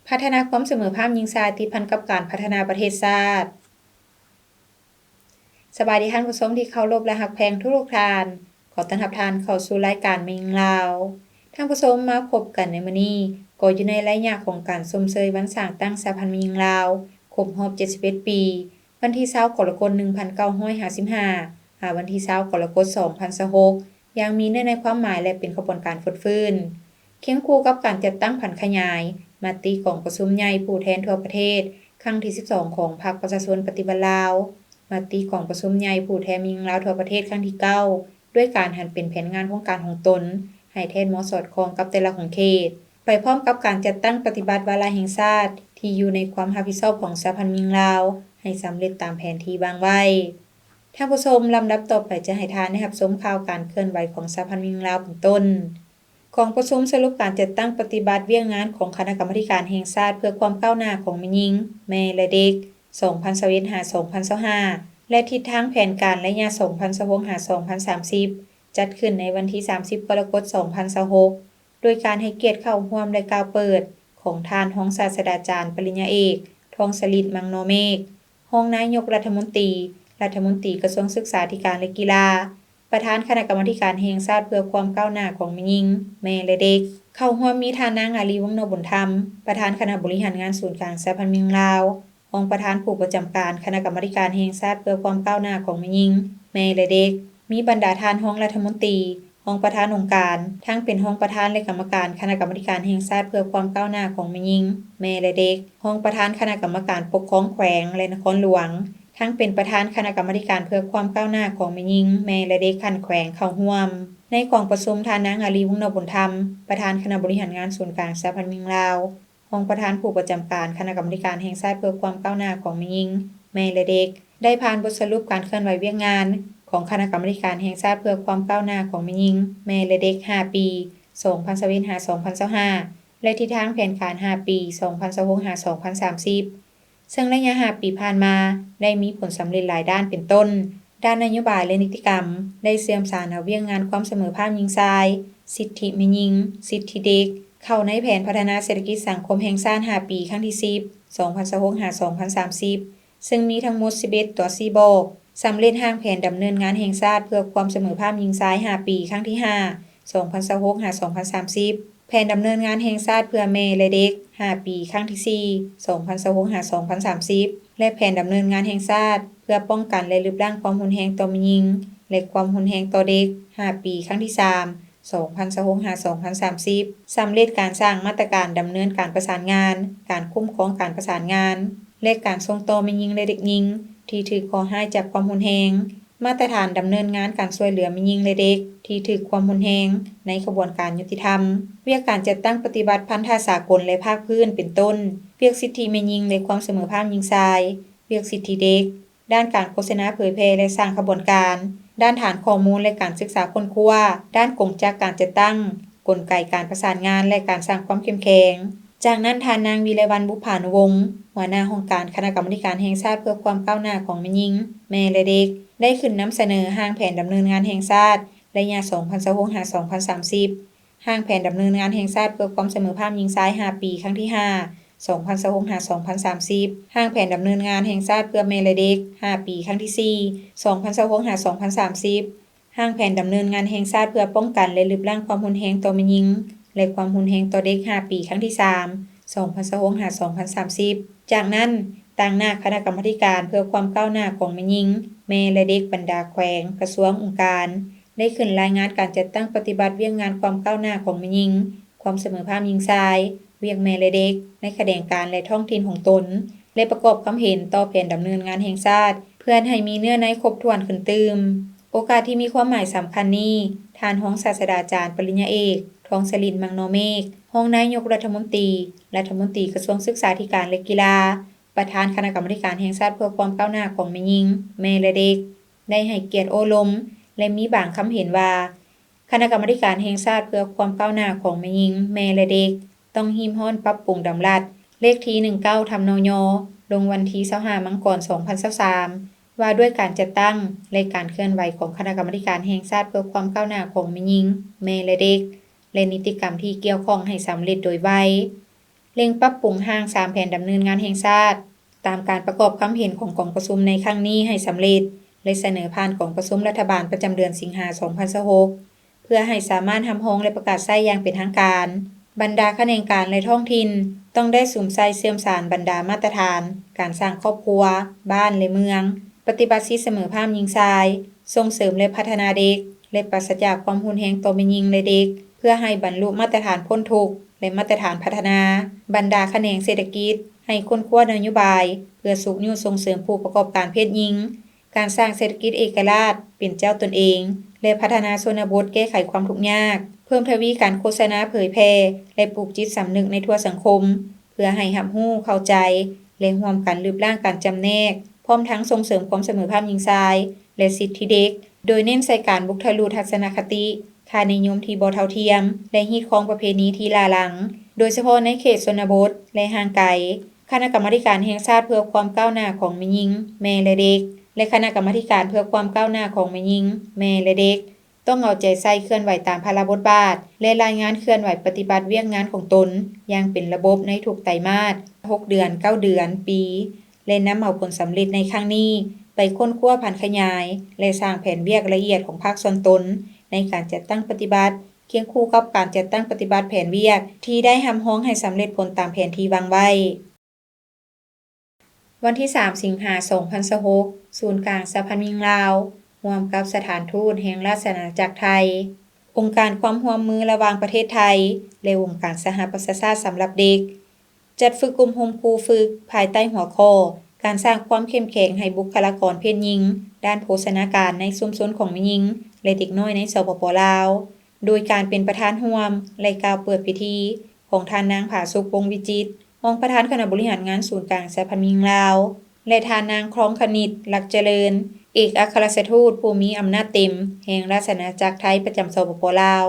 ພັດທະນາຄວາມສະເໝີພາບຍິງຊາຍຕິດພັນກັບການພັດທະນາປະເທດຊາດ. ສະບາຍດີທ່ານຜູ້ຊົມທີ່ເຄົາລົບ ແລະ ຮັກແພງທຸກໆທ່ານ. ຂໍຕ້ອນຮັບທ່ານເຂົ້າສູ່ລາຍການແມ່ຍິງລາວ. ທ່ານຜູ້ຊົມ, ມາພົບກັນໃນມື້ນີ້ ກໍຢູ່ໃນໄລຍະຂອງການຊົມເຊີຍວັນສ້າງຕັ້ງສະຫະພັນແມ່ຍິງລາວ ຄົບຮອບເຈັດສິບເອັດປີ, ວັນທີຊາວ ກໍລະກົດ ໜຶ່ງພັນເກົ້າຮ້ອຍຫ້າສິບຫ້າ ຫາວັນທີຊາວ ກໍລະກົດ ສອງພັນຊາວຫົກ ຢ່າງມີເນື້ອໃນຄວາມໝາຍ ແລະ ເປັນຂະບວນການຟົດຟື້ນ. ຄຽງຄູ່ກັບການຈັດຕັ້ງຜັນຂະຫຍາຍມະຕິກອງປະຊຸມໃຫຍ່ຜູ້ແທນທົ່ວປະເທດ ຄັ້ງທີສິບສອງ ຂອງພັກປະຊາຊົນປະຕິວັດລາວ, ມະຕິກອງປະຊຸມໃຫຍ່ຜູ້ແທນແມ່ຍິງລາວທົ່ວປະເທດ ຄັ້ງທີເກົ້າ ດ້ວຍການຫັນເປັນແຜນງານໂຄງການຂອງຕົນ ໃຫ້ແທດເໝາະສອດຄ່ອງກັບແຕ່ລະຂົງເຂດ, ໄປພ້ອມກັບການຈັດຕັ້ງປະຕິບັດວາລະແຫ່ງຊາດທີ່ຢູ່ໃນຄວາມຮັບຜິດຊອບຂອງສະຫະພັນແມ່ຍິງລາວ ໃຫ້ສຳເລັດຕາມແຜນທີ່ວາງໄວ້. ທ່ານຜູ້ຊົມ, ລຳດັບຕໍ່ໄປຈະໃຫ້ທ່ານໄດ້ຮັບຊົມຂ່າວການເຄື່ອນໄຫວຂອງສະຫະພັນແມ່ຍິງລາວເປັນຕົ້ນ. ກອງປະຊຸມສະຫຼຸບການຈັດຕັ້ງປະຕິບັດວຽກງານຂອງຄະນະກຳມາທິການແຫ່ງຊາດເພື່ອຄວາມກ້າວໜ້າຂອງແມ່ຍິງ, ແມ່ ແລະ ເດັກ ສອງພັນຊາວເອັດ ຫາ ສອງພັນຊາວຫ້າ ແລະ ທິດທາງແຜນການໄລຍະ ສອງພັນຊາວຫົກ ຫາ ສອງພັນສາມສິບ ຈັດຂຶ້ນໃນວັນທີສາມສິບ ກໍລະກົດ ສອງພັນຊາວຫົກ ໂດຍການໃຫ້ກຽດເຂົ້າຮ່ວມ ແລະ ກ່າວເປີດຂອງທ່ານຮອງສາດສະດາຈານປະລິນຍາເອກ ທອງສະລິດ ມັງນໍເມກ ຮອງນາຍົກລັດຖະມົນຕີ, ລັດຖະມົນຕີກະຊວງສຶກສາທິການ ແລະ ກິລາ, ປະທານຄະນະກຳມາທິການແຫ່ງຊາດເພື່ອຄວາມກ້າວໜ້າຂອງແມ່ຍິງ, ແມ່ ແລະ ເດັກ. ເຂົ້າຮ່ວມມີທ່ານນາງ ອາລີ ວົງນອກບຸນທຳ, ປະທານຄະນະບໍລິຫານງານສູນກາງສະຫະພັນແມ່ຍິງລາວ, ຮອງປະທານຜູ້ປະຈຳການຄະນະກຳມາທິການແຫ່ງຊາດເພື່ອຄວາມກ້າວໜ້າຂອງແມ່ຍິງ, ແມ່ ແລະ ເດັກ, ມີບັນດາທ່ານຮອງລັດຖະມົນຕີ, ຮອງປະທານອົງການ, ທັງເປັນຮອງປະທານ ແລະ ກຳມະການຄະນະກຳມາທິການແຫ່ງຊາດເພື່ອຄວາມກ້າວໜ້າຂອງແມ່ຍິງ, ແມ່ ແລະ ເດັກ, ຮອງປະທານຄະນະກຳມະການປົກຄອງແຂວງ ແລະ ນະຄອນຫຼວງ, ທັງເປັນປະທານຄະນະກຳມາທິການເພື່ອຄວາມກ້າວໜ້າຂອງແມ່ຍິງ, ແມ່ ແລະ ເດັກຂັ້ນແຂວງເຂົ້າຮ່ວມ. ໃນກອງປະຊຸມ, ທ່ານນາງ ອາລີ ວົງນອກບຸນທຳ, ປະທານຄະນະບໍລິຫານງານສູນກາງສະຫະພັນແມ່ຍິງລາວ, ຮອງປະທານຜູ້ປະຈຳການຄະນະກຳມາທິການແຫ່ງຊາດເພື່ອຄວາມກ້າວໜ້າຂອງແມ່ຍິງ, ແມ່ ແລະ ເດັກ ໄດ້ຜ່ານບົດສະຫຼຸບການເຄື່ອນໄຫວວຽກງານຂອງຄະນະກຳມາທິການແຫ່ງຊາດເພື່ອຄວາມກ້າວໜ້າຂອງແມ່ຍິງ, ແມ່ ແລະ ເດັກ ຫ້າປີ ສອງພັນຊາວເອັດ ຫາ ສອງພັນຊາວຫ້າ ແລະ ທິດທາງແຜນການ ຫ້າປີ ສອງພັນຊາວຫົກ ຫາ ສອງພັນສາມສິບ ເຊິ່ງໄລຍະ ຫ້າປີຜ່ານມາ ໄດ້ມີຜົນສຳເລັດຫຼາຍດ້ານເປັນຕົ້ນ ດ້ານນະໂຍບາຍ ແລະ ນິຕິກຳ ໄດ້ເຊື່ອມສານເອົາວຽກງານຄວາມສະເໝີພາບຍິງຊາຍ, ສິດທິແມ່ຍິງ, ສິດທິເດັກ ເຂົ້າໃນແຜນພັດທະນາເສດຖະກິດສັງຄົມແຫ່ງຊາດ ຫ້າປີ ຄັ້ງທີສິບ ສອງພັນຊາວຫົກ ຫາ ສອງພັນສາມສິບ ເຊິ່ງມີທັງໝົດສິບເອັດຕໍ່ສີ່ບອກ, ສຳເລັດຮ່າງແຜນດຳເນີນງານແຫ່ງຊາດເພື່ອຄວາມສະເໝີພາບຍິງຊາຍ ຫ້າປີ ຄັ້ງທີຫ້າ ສອງພັນຊາວຫົກ ຫາ ສອງພັນສາມສິບ, ແຜນດຳເນີນງານແຫ່ງຊາດເພື່ອແມ່ ແລະ ເດັກ ຫ້າປີ ຄັ້ງທີສີ່ ສອງພັນຊາວຫົກ ຫາ ສອງພັນສາມສິບ ແລະ ແຜນດຳເນີນງານແຫ່ງຊາດເພື່ອປ້ອງກັນ ແລະ ລຶບລ້າງຄວາມຮຸນແຮງຕໍ່ແມ່ຍິງ ແລະ ຄວາມຮຸນແຮງຕໍ່ເດັກ ຫ້າປີ ຄັ້ງທີສາມ ສອງພັນຊາວຫົກ ຫາ ສອງພັນສາມສິບ ສຳເລັດການສ້າງມາດຕະການດຳເນີນການປະສານງານ, ການຄຸ້ມຄອງການປະສານງານ ແລະ ການສົ່ງຕໍ່ແມ່ຍິງ ແລະ ເດັກຍິງ ທີ່ຖືກເຄາະຮ້າຍຈາກຄວາມຮຸນແຮງ, ມາດຕະຖານດຳເນີນງານການຊ່ວຍເຫຼືອແມ່ຍິງ ແລະ ເດັກ ທີ່ຖືກຄວາມຮຸນແຮງໃນຂະບວນການຍຸຕິທຳ, ວຽກການຈັດຕັ້ງປະຕິບັດພັນທະສາກົນ ແລະ ພາກພື້ນ ເປັນຕົ້ນ ວຽກສິດທິແມ່ຍິງ ແລະ ຄວາມສະເໝີພາບຍິງຊາຍ, ວຽກສິດທິເດັກ, ດ້ານການໂຄສະນາເຜີຍແຜ່ ແລະ ສ້າງຂະບວນການ, ດ້ານຖານຂໍ້ມູນ ແລະ ການສຶກສາຄົ້ນຄວ້າ, ດ້ານກົງຈັກການຈັດຕັ້ງ, ກົນໄກການປະສານງານ ແລະ ການສ້າງຄວາມເຂັ້ມແຂງ. ຈາກນັ້ນ, ທ່ານນາງ ວິໄລວັນ ບຸບຜານຸວົງ ຫົວໜ້າຫ້ອງການຄະນະກຳມາທິການແຫ່ງຊາດເພື່ອຄວາມກ້າວໜ້າຂອງແມ່ຍິງ, ແມ່ ແລະ ເດັກ ໄດ້ຂຶ້ນນຳສະເໜີຮ່າງແຜນດຳເນີນງານແຫ່ງຊາດ ໄລຍະ ສອງພັນຊາວຫົກ ຫາ ສອງພັນສາມສິບ, ຮ່າງແຜນດຳເນີນງານແຫ່ງຊາດເພື່ອຄວາມສະເໝີພາບຍິງຊາຍ ຫ້າປີ ຄັ້ງທີຫ້າ ສອງພັນຊາວຫົກ ຫາ ສອງພັນສາມສິບ, ຮ່າງແຜນດຳເນີນງານແຫ່ງຊາດເພື່ອແມ່ ແລະ ເດັກ ຫ້າປີ ຄັ້ງທີສີ່ ສອງພັນຊາວຫົກ ຫາ ສອງພັນສາມສິບ, ຮ່າງແຜນດຳເນີນງານແຫ່ງຊາດເພື່ອປ້ອງກັນ ແລະ ລຶບລ້າງຄວາມຮຸນແຮງຕໍ່ແມ່ຍິງ ແລະ ຄວາມຮຸນແຮງຕໍ່ເດັກ ຫ້າປີ ຄັ້ງທີສາມ ສອງພັນຊາວຫົກ ຫາ ສອງພັນສາມສິບ. ຈາກນັ້ນ, ຕາງໜ້າຄະນະກຳມາທິການເພື່ອຄວາມກ້າວໜ້າຂອງແມ່ຍິງ, ແມ່ ແລະ ເດັກ ບັນດາແຂວງ, ກະຊວງ, ອົງການ ໄດ້ຂຶ້ນລາຍງານການຈັດຕັ້ງປະຕິບັດວຽກງານຄວາມກ້າວໜ້າຂອງແມ່ຍິງ, ຄວາມສະເໝີພາບຍິງຊາຍ, ວຽກແມ່ ແລະ ເດັກ ໃນຂະແໜງການ ແລະ ທ້ອງຖິ່ນຂອງຕົນ ແລະ ປະກອບຄຳເຫັນຕໍ່ແຜນດຳເນີນງານແຫ່ງຊາດ ເພື່ອໃຫ້ມີເນື້ອໃນຄົບຖ້ວນຂຶ້ນຕື່ມ. ໂອກາດທີ່ມີຄວາມໝາຍສຳຄັນນີ້, ທ່ານຮອງສາດສະດາຈານປະລິນຍາເອກ ທອງສະລິດ ມັງນໍເມກ ຮອງນາຍົກລັດຖະມົນຕີ, ລັດຖະມົນຕີກະຊວງສຶກສາທິການ ແລະ ກິລາ, ປະທານຄະນະກຳມາທິການແຫ່ງຊາດເພື່ອຄວາມກ້າວໜ້າຂອງແມ່ຍິງ, ແມ່ ແລະ ເດັກ ໄດ້ໃຫ້ກຽດໂອ້ລົມ ແລະ ມີບາງຄຳເຫັນວ່າ ຄະນະກຳມາທິການແຫ່ງຊາດເພື່ອຄວາມກ້າວໜ້າຂອງແມ່ຍິງ, ແມ່ ແລະ ເດັກ ຕ້ອງຮີບຮ້ອນປັບປຸງດຳລັດເລກທີ ໜຶ່ງເກົ້າ ທັບ ນຍ ລົງວັນທີ ຊາວຫ້າ ມັງກອນ ສອງພັນຊາວສາມ ວ່າດ້ວຍການຈັດຕັ້ງ ແລະ ການເຄື່ອນໄຫວຂອງຄະນະກຳມາທິການແຫ່ງຊາດເພື່ອຄວາມກ້າວໜ້າຂອງແມ່ຍິງ, ແມ່ ແລະ ເດັກ ແລະ ນິຕິກຳທີ່ກ່ຽວຂ້ອງໃຫ້ສຳເລັດໂດຍໄວ. ເລັ່ງປັບປຸງຮ່າງສາມແຜນດຳເນີນງານແຫ່ງຊາດ ຕາມການປະກອບຄຳເຫັນຂອງກອງປະຊຸມໃນຄັ້ງນີ້ໃຫ້ສຳເລັດ ແລະ ສະເໜີຜ່ານກອງປະຊຸມລັດຖະບານປະຈຳເດືອນສິງຫາ ສອງພັນຊາວຫົກ ເພື່ອໃຫ້ສາມາດຮັບຮອງ ແລະ ປະກາດໃຊ້ຢ່າງເປັນທາງການ. ບັນດາຂະແໜງການ ແລະ ທ້ອງຖິ່ນ ຕ້ອງໄດ້ສຸມໃສ່ເຊື່ອມສານບັນດາມາດຕະຖານການສ້າງຄອບຄົວ, ບ້ານ ແລະ ເມືອງ, ປະຕິບັດສິດສະເໝີພາບຍິງຊາຍ, ສົ່ງເສີມ ແລະ ພັດທະນາເດັກ ແລະ ປາສະຈາກຄວາມຮຸນແຮງຕໍ່ແມ່ຍິງ ແລະ ເດັກ ເພື່ອໃຫ້ບັນລຸມາດຕະຖານພົ້ນທຸກ ແລະ ມາດຕະຖານພັດທະນາ. ບັນດາຂະແໜງເສດຖະກິດ ໃຫ້ຄົ້ນຄວ້ານະໂຍບາຍ ເພື່ອຊຸກຍູ້ສົ່ງເສີມຜູ້ປະກອບການເພດຍິງ, ການສ້າງເສດຖະກິດເອກະລາດເປັນເຈົ້າຕົນເອງ ແລະ ພັດທະນາຊົນນະບົດແກ້ໄຂຄວາມທຸກຍາກ, ເພີ່ມທະວີການໂຄສະນາເຜີຍແຜ່ ແລະ ປູກຈິດສຳນຶກໃນທົ່ວສັງຄົມ ເພື່ອໃຫ້ຮັບຮູ້ເຂົ້າໃຈ ແລະ ຮ່ວມກັນລຶບລ້າງການຈຳແນກ, ພ້ອມທັງສົ່ງເສີມຄວາມສະເໝີພາບຍິງຊາຍ ແລະ ສິດທິເດັກ, ໂດຍເນັ້ນໃສ່ການບຸກທະລຸທັດສະນະຄະຕິ, ຄ່ານິຍົມທີ່ບໍ່ເທົ່າທຽມ ແລະ ຮີດຄອງປະເພນີທີ່ລ້າຫຼັງ, ໂດຍສະເພາະໃນເຂດຊົນນະບົດ ແລະ ຫ່າງໄກ. ຄະນະກຳມາທິການແຫ່ງຊາດເພື່ອຄວາມກ້າວໜ້າຂອງແມ່ຍິງ, ແມ່ ແລະ ເດັກ ແລະ ຄະນະກຳມາທິການເພື່ອຄວາມກ້າວໜ້າຂອງແມ່ຍິງ, ແມ່ ແລະ ເດັກ ຕ້ອງເອົາໃຈໃສ່ເຄື່ອນໄຫວຕາມພາລະບົດບາດ ແລະ ລາຍງານເຄື່ອນໄຫວປະຕິບັດວຽກງານຂອງຕົນຢ່າງເປັນລະບົບໃນທຸກໄຕມາດ, ຫົກເດືອນ, ເກົ້າເດືອນ, ປີ ແລະ ນຳເອົາຜົນສຳເລັດໃນຄັ້ງນີ້ໄປຄົ້ນຄວ້າຜັນຂະຫຍາຍ ແລະ ສ້າງແຜນວຽກລະອຽດຂອງພາກສ່ວນຕົນໃນການຈັດຕັ້ງປະຕິບັດ ຄຽງຄູ່ກັບການຈັດຕັ້ງປະຕິບັດແຜນວຽກທີ່ໄດ້ຮັບຮອງໃຫ້ສຳເລັດຜົນຕາມແຜນທີ່ວາງໄວ້. ວັນທີສາມ ສິງຫາ ສອງພັນຊາວຫົກ ສູນກາງສະຫະພັນແມ່ຍິງລາວ ຮ່ວມກັບສະຖານທູດແຫ່ງລາຊະອານາຈັກໄທ, ອົງການຄວາມຮ່ວມມືລະຫວ່າງປະເທດໄທ ແລະ ອົງການສະຫະປະຊາຊາດສຳລັບເດັກ ຈັດຝຶກອົບຮົມຄູຝຶກ ພາຍໃຕ້ຫົວຂໍ້ ການສ້າງຄວາມເຂັ້ມແຂງໃຫ້ບຸກຄະລາກອນເພດຍິງ ດ້ານໂພຊະນາການໃນຊຸມຊົນຂອງແມ່ຍິງ ແລະ ເດັກນ້ອຍໃນ ສປປ ລາວ, ໂດຍການເປັນປະທານຮ່ວມ ແລະ ກ່າວເປີດພິທີຂອງທ່ານນາງ ຜາສຸກ ວົງວິຈິດ ຮອງປະທານຄະນະບໍລິຫານງານສູນກາງສະຫະພັນແມ່ຍິງລາວ ແລະ ທ່ານນາງ ຄອງຄະນິດ ລັກຈະເລີນ ເອກອັກຄະລັດຖະທູດຜູ້ມີອຳນາດເຕັມແຫ່ງລາຊະອານາຈັກໄທປະຈຳ ສປປ ລາວ,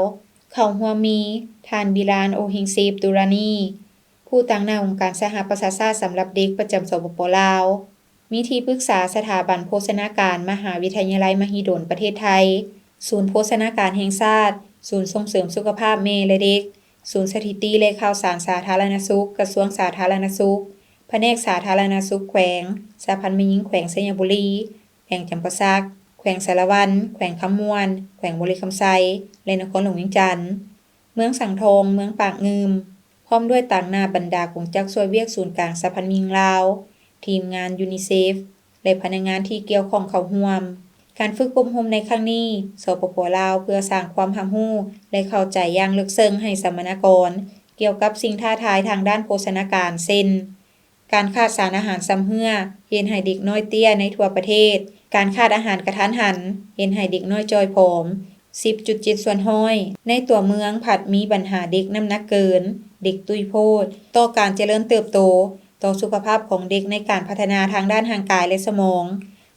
ເຂົ້າຮ່ວມມີ ທ່ານ ບິລານ ໂອເຮງເຊບ ຕຸລານີ ຜູ້ຕາງໜ້າອົງການສະຫະປະຊາຊາດສຳລັບເດັກປະຈຳ ສປປ ລາວ, ມີທີ່ປຶກສາສະຖາບັນໂພຊະນາການມະຫາວິທະຍາໄລມະຫິດົນປະເທດໄທ, ສູນໂພຊະນາການແຫ່ງຊາດ, ສູນສົ່ງເສີມສຸຂະພາບແມ່ ແລະ ເດັກ, ສູນສະຖິຕິ ແລະ ຂ່າວສານສາທາລະນະສຸກ ກະຊວງສາທາລະນະສຸກ, ພະແນກສາທາລະນະສຸກແຂວງ, ສະຫະພັນແມ່ຍິງແຂວງໄຊຍະບູລີ, ແຂວງຈຳປາສັກ, ແຂວງສາລະວັນ, ແຂວງຄຳມ່ວນ, ແຂວງບໍລິຄຳໄຊ ແລະ ນະຄອນຫຼວງວຽງຈັນ, ເມືອງສັງທອງ, ເມືອງປາກງື່ມ, ພ້ອມດ້ວຍຕາງໜ້າບັນດາກົງຈັກຊ່ວຍວຽກສູນກາງສະຫະພັນແມ່ຍິງລາວ, ທີມງານຢູນິເຊຟ ແລະ ພະນັກງານທີ່ກ່ຽວຂ້ອງເຂົ້າຮ່ວມ. ການຝຶກອົບຮົມໃນຄັ້ງນີ້ ສປປ ລາວ ເພື່ອສ້າງຄວາມຮັບຮູ້ ແລະ ເຂົ້າໃຈຢ່າງເລິກເຊິ່ງໃຫ້ສຳມະນາກອນ ກ່ຽວກັບສິ່ງທ້າທາຍທາງດ້ານໂພຊະນາການ ເຊັ່ນ ການຂາດສານອາຫານຊຳເຮື້ອ ເຮັດໃຫ້ເດັກນ້ອຍເຕ້ຍໃນທົ່ວປະເທດ, ການຂາດອາຫານກະທັນຫັນ ເຮັດໃຫ້ເດັກນ້ອຍຈ່ອຍຜອມ ສິບຈຸດເຈັດສ່ວນຮ້ອຍ, ໃນຕົວເມືອງພັດມີບັນຫາເດັກນ້ຳໜັກເກີນ, ເດັກຕຸ້ຍໂພດ ຕໍ່ການຈະເລີນເຕີບໂຕ, ຕໍ່ສຸຂະພາບຂອງເດັກໃນການພັດທະນາທາງດ້ານຮ່າງກາຍ ແລະ ສະໝອງ.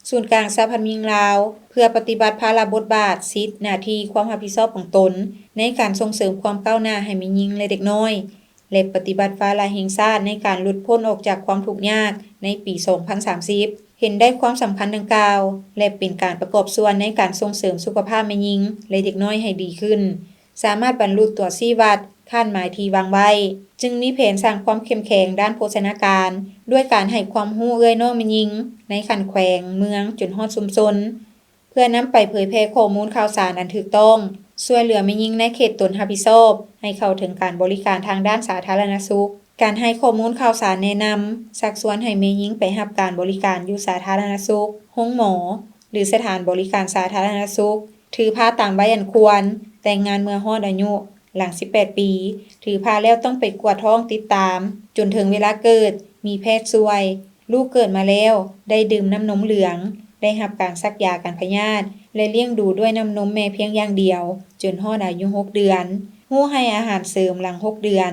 ສູນກາງສະຫະພັນແມ່ຍິງລາວ ເພື່ອປະຕິບັດພາລະບົດບາດ, ສິດ, ໜ້າທີ່, ຄວາມຮັບຜິດຊອບຂອງຕົນ ໃນການສົ່ງເສີມຄວາມກ້າວໜ້າໃຫ້ແມ່ຍິງ ແລະ ເດັກນ້ອຍ ແລະ ປະຕິບັດວາລະແຫ່ງຊາດໃນການຫຼຸດພົ້ນອອກຈາກຄວາມທຸກຍາກໃນປີສອງພັນສາມສິບ ເຫັນໄດ້ຄວາມສຳຄັນດັ່ງກ່າວ ແລະ ເປັນການປະກອບສ່ວນໃນການສົ່ງເສີມສຸຂະພາບແມ່ຍິງ ແລະ ເດັກນ້ອຍໃຫ້ດີຂຶ້ນ, ສາມາດບັນລຸຕົວຊີ້ວັດ, ຄາດໝາຍທີ່ວາງໄວ້, ຈຶ່ງມີແຜນສ້າງຄວາມເຂັ້ມແຂງດ້ານໂພຊະນາການ ດ້ວຍການໃຫ້ຄວາມຮູ້ເອື້ອຍນ້ອງແມ່ຍິງໃນຂັ້ນແຂວງ, ເມືອງ ຈົນຮອດຊຸມຊົນ. ເພື່ອນຳໄປເຜີຍແຜ່ຂໍ້ມູນຂ່າວສານອັນຖືກຕ້ອງ, ຊ່ວຍເຫຼືອແມ່ຍິງໃນເຂດຕົນຮັບຜິດຊອບໃຫ້ເຂົ້າເຖິງການບໍລິການທາງດ້ານສາທາລະນະສຸກ, ການໃຫ້ຂໍ້ມູນຂ່າວສານແນະນຳ, ຊັກຊວນໃຫ້ແມ່ຍິງໄປຮັບການບໍລິການຢູ່ສາທາລະນະສຸກ, ໂຮງໝໍ ຫຼື ສະຖານບໍລິການສາທາລະນະສຸກ, ຖືພາຕາມໄວອັນຄວນ, ແຕ່ງງານເມື່ອຮອດອາຍຸ ຫຼັງສິບແປດປີ, ຖືພາແລ້ວຕ້ອງໄປກວດທ້ອງຕິດຕາມຈົນເຖິງເວລາເກີດ, ມີແພດຊ່ວຍ, ລູກເກີດມາແລ້ວໄດ້ດື່ມນ້ຳນົມເຫຼືອງ, ໄດ້ຮັບການສັກຢາກັນພະຍາດ ແລະ ລ້ຽງດູດ້ວຍນ້ຳນົມແມ່ພຽງຢ່າງດຽວ ຈົນຮອດອາຍຸຫົກເດືອນ, ຮູ້ໃຫ້ອາຫານເສີມຫຼັງຫົກເດືອນ.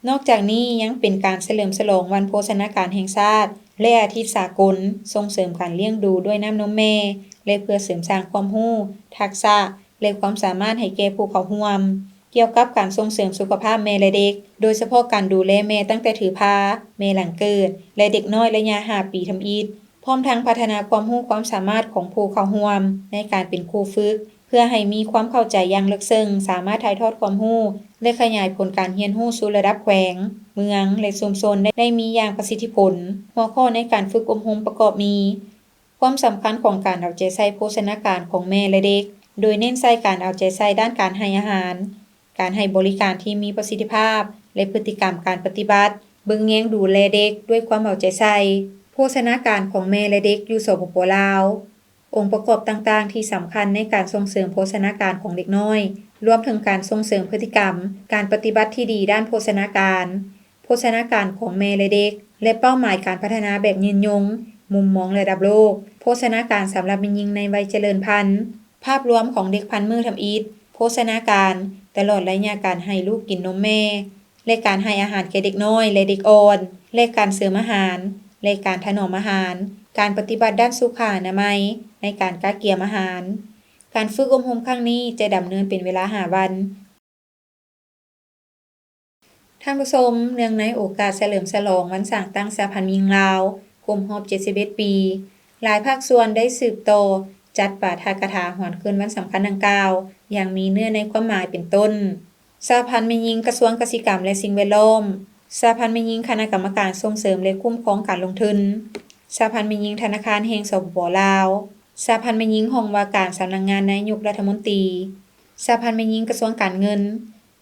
ນອກຈາກນີ້ຍັງເປັນການສະເຫຼີມສະຫຼອງວັນໂພຊະນາການແຫ່ງຊາດ ແລະ ອາທິດສາກົນສົ່ງເສີມການລ້ຽງດູດ້ວຍນ້ຳນົມແມ່ ແລະ ເພື່ອເສີມສ້າງຄວາມຮູ້, ທັກສະ ແລະ ຄວາມສາມາດໃຫ້ແກ່ຜູ້ເຂົ້າຮ່ວມ. ກ່ຽວກັບການສົ່ງເສີມສຸຂະພາບແມ່ ແລະ ເດັກ, ໂດຍສະເພາະການດູແລແມ່ຕັ້ງແຕ່ຖືພາ, ແມ່ຫຼັງເກີດ ແລະ ເດັກນ້ອຍໄລຍະຫ້າປີທຳອິດ, ພ້ອມທັງພັດທະນາຄວາມຮູ້ຄວາມສາມາດຂອງຜູ້ເຂົ້າຮ່ວມໃນການເປັນຄູຝຶກ, ເ ພື່ອໃຫ້ມີຄວາມເຂົ້າໃຈຢ່າງເລິກເຊິ່ງ, ສາມາດຖ່າຍທອດຄວາມຮູ້ ແລະ ຂະຫຍາຍຜົນການຮຽນຮູ້ສູ່ລະດັບແຂວງ, ເມືອງ ແລະ ຊຸມຊົນໄດ້ ໄດ້ມີຢ່າງປະສິດທິຜົນ. ຫົວຂໍ້ໃນການຝຶກອົບຮົມປະກອບມີ ຄວາມສຳຄັນຂອງການເອົາໃຈໃສ່ໂພຊະນາການຂອງແມ່ ແລະ ເດັກ, ໂດຍເນັ້ນໃສ່ການເອົາໃຈໃສ່ດ້ານການໃຫ້ອາຫານ, ການໃຫ້ບໍລິການທີ່ມີປະສິດທິພາບ ແລະ ພຶດຕິກຳການປະຕິບັດເບິ່ງແຍງດູແລເດັກດ້ວຍຄວາມເອົາໃຈໃສ່. ໂພຊະນາການຂອງແມ່ ແລະ ເດັກຢູ່ ສປປ ລາວ. ອົງປະກອບຕ່າງໆທີ່ສຳຄັນໃນການສົ່ງເສີມໂພຊະນາການຂອງເດັກນ້ອຍ, ລວມເຖິງການສົ່ງເສີມພຶດຕິກຳ, ການປະຕິບັດທີ່ດີດ້ານໂພຊະນາການ, ໂພຊະນາການຂອງແມ່ ແລະ ເດັກ ແລະ ເປົ້າໝາຍການພັດທະນາແບບຍືນຍົງ, ມຸມມອງລະດັບໂລກ, ໂພຊະນາການສຳລັບແມ່ຍິງໃນໄວຈະເລີນພັນ, ພາບລວມຂອງເດັກພັນມື້ທຳອິດ, ໂພຊະນາການຕະຫຼອດໄລຍະການໃຫ້ລູກກິນນົມແມ່ ແລະ ການໃຫ້ອາຫານແກ່ເດັກນ້ອຍ ແລະ ເດັກອ່ອນ ແລະ ການເສີມອາຫານ ແລະ ການຖະໜອມອາຫານ, ການປະຕິບັດດ້ານສຸຂາອະນາໄມໃນການກະກຽມອາຫານ. ການຝຶກອົບຮົມຄັ້ງນີ້ຈະດຳເນີນເປັນເວລາຫ້າວັນ. ທ່ານຜູ້ຊົມ, ເນື່ອງໃນໂອກາດສະເຫຼີມສະຫຼອງວັນສ້າງຕັ້ງສະຫະພັນແມ່ຍິງລາວ ຄົບຮອບເຈັດສິບເອັດປີ, ຫຼາຍພາກສ່ວນໄດ້ສືບຕໍ່ຈັດປາຖະກະຖາຫວນຄືນວັນສຳຄັນດັ່ງກ່າວ ຢ່າງມີເນື້ອໃນຄວາມໝາຍເປັນຕົ້ນ ສະຫະພັນແມ່ຍິງ ກະຊວງກະສິກຳ ແລະ ສິ່ງແວດລ້ອມ, ສະຫະພັນແມ່ຍິງຄະນະກຳມະການສົ່ງເສີມ ແລະ ຄຸ້ມຄອງການລົງທຶນ, ສະຫະພັນແມ່ຍິງທະນາຄານແຫ່ງ ສປປ ລາວ, ສະຫະພັນແມ່ຍິງຫ້ອງວ່າການສຳນັກງານນາຍົກລັດຖະມົນຕີ, ສະຫະພັນແມ່ຍິງກະຊວງການເງິນ,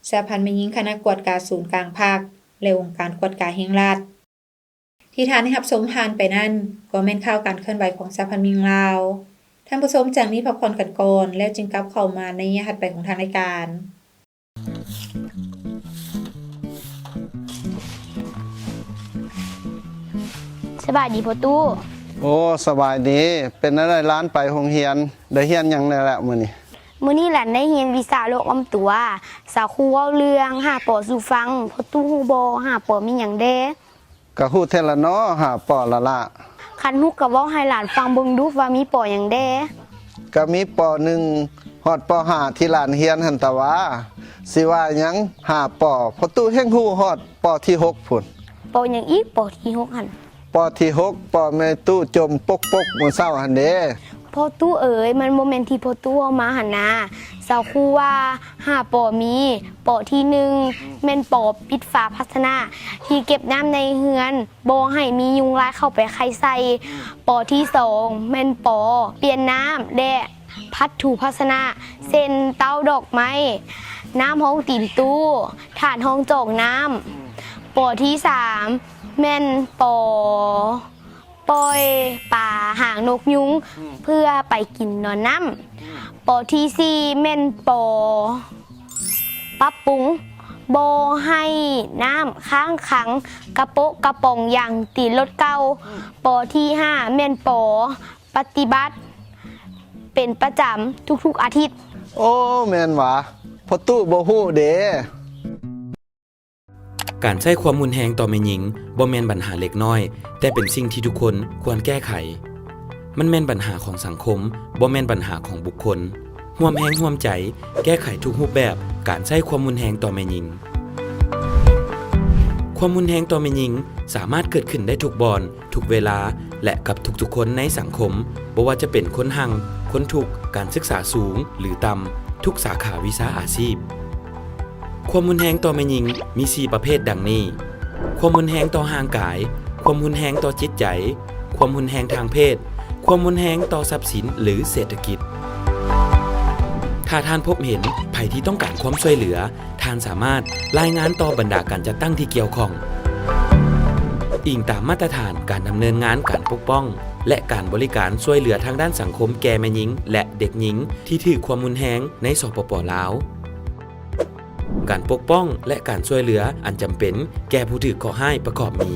ສະຫະພັນແມ່ຍິງຄະນະກວດກາສູນກາງພັກ ແລະ ອົງການກວດກາແຫ່ງລັດ. ທີ່ທ່ານໄດ້ຮັບຊົມຜ່ານໄປນັ້ນ ກໍແມ່ນຂ່າວການເຄື່ອນໄຫວຂອງສະຫະພັນແມ່ຍິງລາວ. ທ່ານຜູ້ຊົມ ຈາກນີ້ພັກຜ່ອນກັນກ່ອນ ແລ້ວຈຶ່ງກັບເຂົ້າມາໃນໄລຍະຖັດໄປຂອງທາງລາຍການ. ສະບາຍດີພໍ່ຕູ້. ໂອ້ ສະບາຍດີ. ເປັນແນວໃດຫຼານໄປໂຮງຮຽນ? ໄດ້ຮຽນຫຍັງແດ່ລະມື້ນີ້? ມື້ນີ້ຫຼານໄດ້ຮຽນວິຊາໂລກອ້ອມຕົວ. ສາວຄູເວົ້າເລື່ອງຫ້າ ປ ສູ່ຟັງ. ພໍ່ຕູ້ຮູ້ບໍ່ ຫ້າ ປ ມີຫຍັງແດ່? ກະຮູ້ແທ້ລະເນາະ ຫ້າ ປ ລະລະ. ຄັນຮູ້ກະເວົ້າໃຫ້ຫຼານຟັງເບິ່ງດູວ່າມີ ປ ຫຍັງແດ່? ກະມີ ປ ໜຶ່ງ ຮອດ ປ ຫ້າ ທີ່ຫຼານຮຽນຫັ້ນຕະຫວາ. ຊິວ່າຫຍັງ ຫ້າ ປ ພໍ່ຕູ້ແຮ່ງຮູ້ຮອດ ປ ທີຫົກພຸ້ນ. ປ ຫຍັງອີກ ປ ທີຫົກຫັ້ນ? ປ ທີຫົກ ປ ແມ່ຕູ້ຈົ່ມປົກໆ ມື້ເຊົ້າຫັ້ນເດ. ພໍ່ຕູ້ເອີຍ ມັນບໍ່ແມ່ນທີ່ພໍ່ຕູ້ເວົ້າມາຫັ້ນນາ. ສາວຄູວ່າ ຫ້າ ປ ມີ ປ ທີໜຶ່ງ ແມ່ນ ປ ປິດຝາພາຊະນະທີ່ເກັບນ້ຳໃນເຮືອນ ບໍ່ໃຫ້ມີຍຸງລາຍເຂົ້າໄປໄຂ່ໃສ່. ປ ທີສອງ ແມ່ນ ປ ປ່ຽນນ້ຳ ແລະ ພັດຖູພາຊະນະ ເຊັ່ນ ເຕົ້າດອກໄມ້, ນ້ຳຮອງຕີນຕູ້, ຖາດຮອງຈອກນ້ຳ. ປ ທີສາມ ແມ່ນ ປ ປ່ອຍປາຫາງນົກຍຸງ ອືມ ເພື່ອໄປກິນນອນນ້ຳ. ອືມ ປ ທີສີ່ ແມ່ນ ປ ປັບປຸງ ບໍ່ໃຫ້ນ້ຳຄ້າງຂັງກະໂປະກະປ໋ອງຢາງຕີນລົດເກົ່າ. ອືມ ປ ທີຫ້າ ແມ່ນ ປ ປະຕິບັດເປັນປະຈຳທຸກໆອາທິດ. ໂອ້ ແມ່ນຫວາ ພໍ່ຕູ້ບໍ່ຮູ້ເດ. ການໃຊ້ຄວາມຮຸນແຮງຕໍ່ແມ່ຍິງບໍ່ແມ່ນບັນຫາເລັກນ້ອຍ, ແຕ່ເປັນສິ່ງທີ່ທຸກຄົນຄວນແກ້ໄຂ. ມັນແມ່ນບັນຫາຂອງສັງຄົມ, ບໍ່ແມ່ນບັນຫາຂອງບຸກຄົນ. ຮ່ວມແຮງຮ່ວມໃຈແກ້ໄຂທຸກຮູບແບບການໃຊ້ຄວາມຮຸນແຮງຕໍ່ແມ່ຍິງ. ຄວາມຮຸນແຮງຕໍ່ແມ່ຍິງສາມາດເກີດຂຶ້ນໄດ້ທຸກບ່ອນ, ທຸກເວລາ ແລະ ກັບທຸກໆຄົນໃນສັງຄົມ, ບໍ່ວ່າຈະເປັນຄົນຮັ່ງ, ຄົນທຸກ, ການສຶກສາສູງ ຫຼື ຕ່ຳ, ທຸກສາຂາວິຊາອາຊີບ. ຄວາມຮຸນແຮງຕໍ່ແມ່ຍິງມີສີ່ປະເພດດັ່ງນີ້: ຄວາມຮຸນແຮງຕໍ່ຮ່າງກາຍ, ຄວາມຮຸນແຮງຕໍ່ຈິດໃຈ, ຄວາມຮຸນແຮງທາງເພດ, ຄວາມຮຸນແຮງຕໍ່ຊັບສິນ ຫຼື ເສດຖະກິດ. ຖ້າທ່ານພົບເຫັນໃຜທີ່ຕ້ອງການຄວາມຊ່ວຍເຫຼືອ, ທ່ານສາມາດລາຍງານຕໍ່ບັນດາການຈັດຕັ້ງທີ່ກ່ຽວຂ້ອງ. ອີງຕາມມາດຕະຖານການດຳເນີນງານການປົກປ້ອງ ແລະ ການບໍລິການຊ່ວຍເຫຼືອທາງດ້ານສັງຄົມແກ່ແມ່ຍິງ ແລະ ເດັກຍິງທີ່ຖືກຄວາມຮຸນແຮງໃນ ສປປ ລາວ. ການປົກປ້ອງ ແລະ ການຊ່ວຍເຫຼືອອັນຈຳເປັນແກ່ຜູ້ຖືກເຄາະຮ້າຍປະກອບມີ.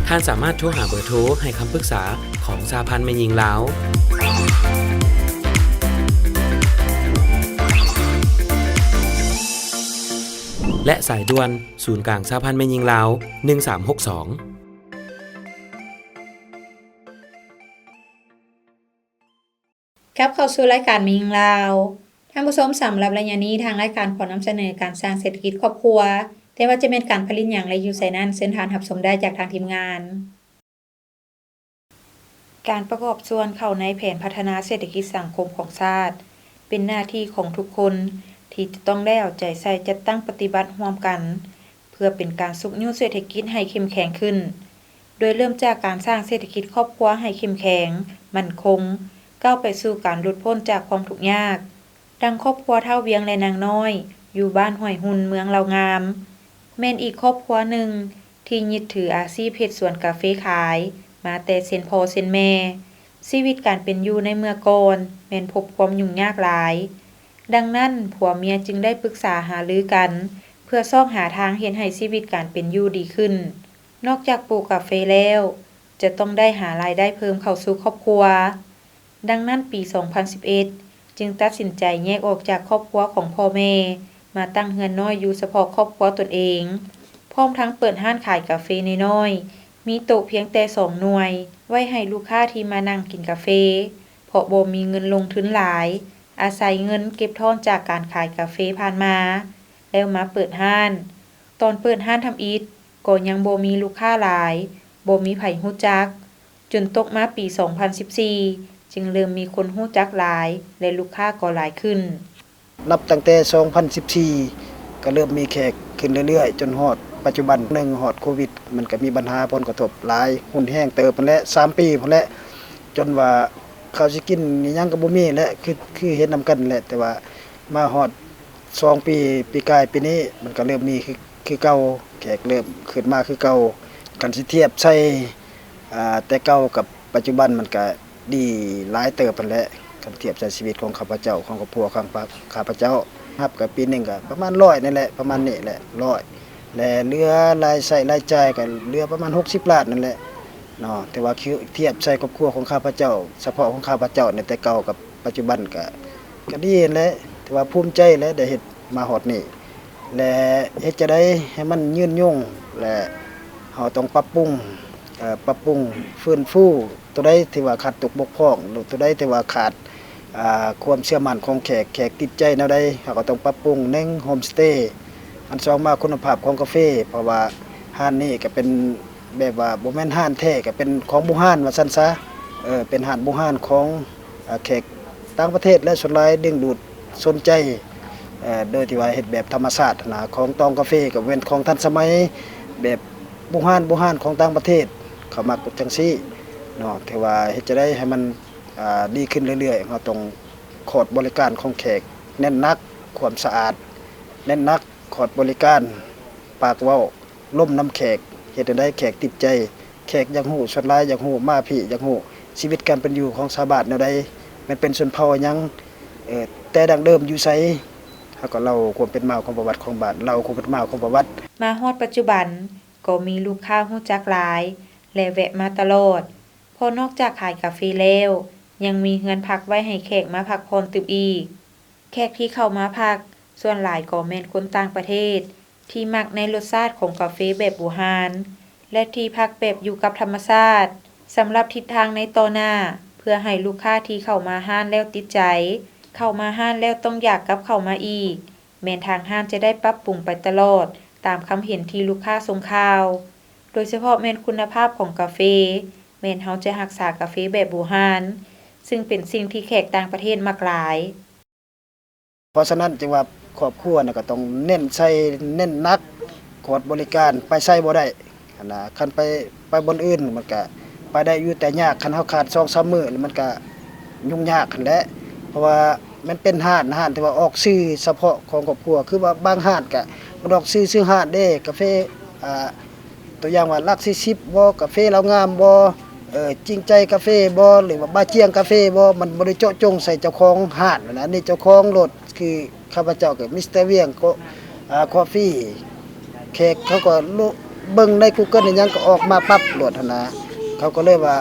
ທ່ານສາມາດໂທຫາເບີໂທໃຫ້ຄຳປຶກສາຂອງສະຫະພັນແມ່ຍິງລາວ ແລະ ສາຍດ່ວນສູນກາງສະຫະພັນແມ່ຍິງລາວ ໜຶ່ງສາມຫົກສອງ. ກັບເຂົ້າສູ່ລາຍການແມ່ຍິງລາວ. ທ່ານຜູ້ຊົມ, ສຳລັບໄລຍະນີ້ ທາງລາຍການຂໍນຳສະເໜີການສ້າງເສດຖະກິດຄອບຄົວ ແຕ່ວ່າຈະແມ່ນການຜະລິດຫຍັງ ແລະ ຢູ່ໃສນັ້ນ, ເຊີນທ່ານຮັບຊົມໄດ້ຈາກທາງທີມງານ. ການປະກອບສ່ວນເຂົ້າໃນແຜນພັດທະນາເສດຖະກິດສັງຄົມຂອງຊາດ ເປັນໜ້າທີ່ຂອງທຸກຄົນທີ່ຈະຕ້ອງໄດ້ເອົາໃຈໃສ່ຈັດຕັ້ງປະຕິບັດຮ່ວມກັນ ເພື່ອເປັນການຊຸກຍູ້ເສດຖະກິດໃຫ້ເຂັ້ມແຂງຂຶ້ນ, ໂດຍເລີ່ມຈາກການສ້າງເສດຖະກິດຄອບຄົວໃຫ້ເຂັ້ມແຂງ, ໝັ້ນຄົງ, ກ້າວໄປສູ່ການຫຼຸດພົ້ນຈາກຄວາມທຸກຍາກ. ດັ່ງຄອບຄົວທ້າວວຽງ ແລະ ນາງນ້ອຍ ຢູ່ບ້ານຫ້ວຍຮຸ່ນ ເມືອງເລົ່າງາມ ແມ່ນອີກຄອບຄົວໜຶ່ງທີ່ຍຶດຖືອາຊີບເຮັດສວນກາເຟຂາຍມາແຕ່ເຊັ່ນພໍ່ເຊັ່ນແມ່. ຊີວິດການເປັນຢູ່ໃນເມື່ອກ່ອນແມ່ນພົບຄວາມຫຍຸ້ງຍາກຫຼາຍ, ດັ່ງນັ້ນ ຜົວເມຍຈຶ່ງໄດ້ປຶກສາຫາລືກັນ ເພື່ອຊອກຫາທາງເຮັດໃຫ້ຊີວິດການເປັນຢູ່ດີຂຶ້ນ. ນອກຈາກປູກກາເຟແລ້ວ ຈະຕ້ອງໄດ້ຫາລາຍໄດ້ເພີ່ມເຂົ້າສູ່ຄອບຄົວ. ດັ່ງນັ້ນ ປີສອງພັນສິບເອັດ ຈຶ່ງຕັດສິນໃຈແຍກອອກຈາກຄອບຄົວຂອງພໍ່ແມ່ ມາຕັ້ງເຮືອນນ້ອຍຢູ່ສະເພາະຄອບຄົວຕົນເອງ, ພ້ອມທັງເປີດຮ້ານຂາຍກາເຟນ້ອຍໆ, ມີໂຕະພຽງແຕ່ສອງໜ່ວຍ ໄວ້ໃຫ້ລູກຄ້າທີ່ມານັ່ງກິນກາເຟ, ເພາະບໍ່ມີເງິນລົງທຶນຫຼາຍ, ອາໄສເງິນເກັບທ້ອນຈາກການຂາຍກາເຟຜ່ານມາ ແລ້ວມາເປີດຮ້ານ. ຕອນເປີດຮ້ານທຳອິດ ກໍຍັງບໍ່ມີລູກຄ້າຫຼາຍ, ບໍ່ມີໃຜຮູ້ຈັກ, ຈົນຕົກມາປີສອງພັນສິບສີ່ ຈຶ່ງເລີ່ມມີຄົນຮູ້ຈັກຫຼາຍ ແລະ ລູກຄ້າກໍຫຼາຍຂຶ້ນ. ນັບຕັ້ງແຕ່ສອງພັນສິບສີ່ ກໍເລີ່ມມີແຂກຂຶ້ນເລື້ອຍໆ ຈົນຮອດປັດຈຸບັນ. ໜຶ່ງ ຮອດໂຄວິດ ມັນກໍມີບັນຫາຜົນກະທົບຫຼາຍຮຸນແຮງເຕີບຫັ້ນແຫຼະ, ສາມປີພຸ້ນແຫຼະ, ຈົນວ່າເຂົ້າຊິກິນອີ່ຫຍັງກໍບໍ່ມີແຫຼະ, ຄື ຄືເຫັນນຳກັນແຫຼະ. ແຕ່ວ່າມາຮອດສອງປີ ປີກາຍປີນີ້ ມັນກໍເລີ່ມມີຄື ຄືເກົ່າ, ແຂກເລີ່ມຂຶ້ນມາຄືເກົ່າ. ຄັນຊິທຽບໃສ່ ອ່າ ແຕ່ເກົ່າກັບປັດຈຸບັນ ມັນກະດີຫຼາຍເຕີບຫັ້ນແຫຼະ. ຄັນທຽບໃສ່ຊີວິດຂອງຂ້າພະເຈົ້າ, ຂອງຄອບຄົວຂອງຂ້າພະເຈົ້າ, ຮັບກະປີໜຶ່ງກະປະມານຮ້ອຍນີ້ແຫຼະ, ປະມານນີ້ແຫຼະ, ຮ້ອຍ ແລະ ເຫຼືອລາຍໃຊ້ລາຍຈ່າຍກະເຫຼືອປະມານຫົກສິບລ້ານນັ້ນແຫຼະເນາະ. ແຕ່ວ່າ ທຽບໃສ່ຄອບຄົວຂອງຂ້າພະເຈົ້າ, ສະເພາະຂອງຂ້າພະເຈົ້ານີ້ ແຕ່ເກົ່າກັບປັດຈຸບັນກະ ກະດີຫັ້ນແຫຼະ, ຖືວ່າພູມໃຈແຫຼະ ໄດ້ເຮັດມາຮອດນີ້. ແລະ ເຮັດຈັ່ງໃດໃຫ້ມັນຍືນຍົງ ແລະ ເຮົາຕ້ອງປັບປຸງ, ເອີ ປັບປຸງ, ຟື້ນຟູ ໂຕໃດທີ່ວ່າຂາດຕົກບົກຜ່ອງ ຫຼື ໂຕໃດທີ່ວ່າຂາດ ອ່າ ຄວາມເຊື່ອໝັ້ນຂອງແຂກ, ແຂກຕິດໃຈແນວໃດ ເຮົາກໍຕ້ອງປັບປຸງ. ໜຶ່ງ ໂຮມສະເຕ, ອັນສອງມາຄຸນນະພາບຂອງກາເຟ, ເພາະວ່າຮ້ານນີ້ກໍເປັນ ແບບວ່າບໍ່ແມ່ນຮ້ານແທ້ ກໍເປັນຂອງບູຮານວ່າຊັ້ນຊະ, ເອີ ເປັນຮ້ານບູຮານຂອງ ເອີ ແຂກຕ່າງປະເທດ ແລະ ສ່ວນຫຼາຍດຶງດູດສົນໃຈ ເອີ ໂດຍທີ່ວ່າເຮັດແບບທຳມະຊາດຫັ້ນນະ, ຂອງຕອງກາເຟກໍແມ່ນຂອງທັນສະໄໝ ແບບບູຮານ ບູຮານຂອງຕ່າງປະເທດ ເຂົາມັກຈັ່ງຊີ້ເນາະ. ແຕ່ວ່າເຮັດຈັ່ງໃດໃຫ້ມັນ ອ່າ ດີຂຶ້ນເລື້ອຍໆ ເຮົາຕ້ອງຂອດບໍລິການຂອງແຂກແໜ້ນໜັກ, ຄວາມສະອາດແໜ້ນໜັກ, ຂອດບໍລິການ, ປາກເວົ້າ ລົມນຳແຂກ, ເຮັດແນວໃດແຂກຕິດໃຈ, ແຂກຢາກຮູ້, ສ່ວນຫຼາຍຢາກຮູ້, ມາພີ້ຢາກຮູ້ຊີວິດການເປັນຢູ່ຂອງຊາວບ້ານແນວໃດ, ແມ່ນເປັນຊົນເຜົ່າຫຍັງ, ເອີ ແຕ່ດັ້ງເດີມຢູ່ໃສ, ເຮົາກໍເລົ່າຄວາມເປັນມາຂອງປະຫວັດຂອງບ້ານ, ເລົ່າຄວາມເປັນມາຂອງປະຫວັດ. ມາຮອດປັດຈຸບັນ ກໍມີລູກຄ້າຮູ້ຈັກຫຼາຍ ແລະ ແວະມາຕະຫຼອດ, ເພາະນອກຈາກຂາຍກາເຟແລ້ວ ຍັງມີເຮືອນພັກໄວ້ໃຫ້ແຂກມາພັກຜ່ອນຕື່ມອີກ. ແຂກທີ່ເຂົ້າມາພັກ ສ່ວນຫຼາຍກໍແມ່ນຄົນຕ່າງປະເທດ ທີ່ມັກໃນລົດຊາດຂອງກາເຟແບບບູຮານ ແລະ ທີ່ພັກແບບຢູ່ກັບທຳມະຊາດ. ສຳລັບທິດທາງໃນຕໍ່ໜ້າ ເພື່ອໃຫ້ລູກຄ້າທີ່ເຂົ້າມາຮ້ານແລ້ວຕິດໃຈ, ເຂົ້າມາຮ້ານແລ້ວຕ້ອງຢາກກັບເຂົ້າມາອີກ, ແມ່ນທາງຮ້ານຈະໄດ້ປັບປຸງໄປຕະຫຼອດ ຕາມຄຳເຫັນທີ່ລູກຄ້າສົ່ງຂ່າວ, ໂດຍສະເພາະແມ່ນຄຸນນະພາບຂອງກາເຟ, ແມ່ນເຮົາຈະຮັກສາກາເຟແບບບູຮານ, ຊຶ່ງເປັນສິ່ງທີ່ແຂກຕ່າງປະເທດມັກຫຼາຍ. ເພາະສະນັ້ນຈຶ່ງວ່າຄອບຄົວນະກໍຕ້ອງເນັ້ນໃສ່ ເນັ້ນໜັກ ຂອດບໍລິການ ໄປໃສບໍ່ໄດ້ຫັ້ນນະ. ຄັນໄປ ໄປບ່ອນອື່ນມັນກະໄປໄດ້ຢູ່ ແຕ່ຍາກ ຄັນເຮົາຂາດສອງສາມມື້ ແລ້ວມັນກະຫຍຸ້ງຍາກຫັ້ນແຫຼະ. ເພາະວ່າມັນເປັນຮ້ານ ຮ້ານທີ່ວ່າອອກຊື່ສະເພາະຂອງຄອບຄົວ ຄືວ່າບາງຮ້ານກະມັນອອກຊື່ ຊື່ຮ້ານເດ້ ກາເຟ ອ່າ ຕົວຢ່າງວ່າຫຼັກສີ່ສິບບໍ ກາເຟລາວງາມບໍ ເອີ ຈິງໃຈກາເຟບໍ ຫຼືວ່າບາຈຽງກາເຟບໍ ມັນບໍ່ໄດ້ເຈາະຈົງໃສ່ເຈົ້າຂອງຮ້ານນະ. ອັນນີ້ເຈົ້າຂອງໂລດ ຄືຂ້າພະເຈົ້າກໍມິສເຕີວຽງ ກໍ ອ່າ ຄອຟຟີ ແຂກເຂົາກໍເບິ່ງໃນກູເກີນອີ່ຫຍັງ ກໍອອກມາປັບໂລດຫັ້ນນະ. ເຂົາກໍເລີຍວ່າ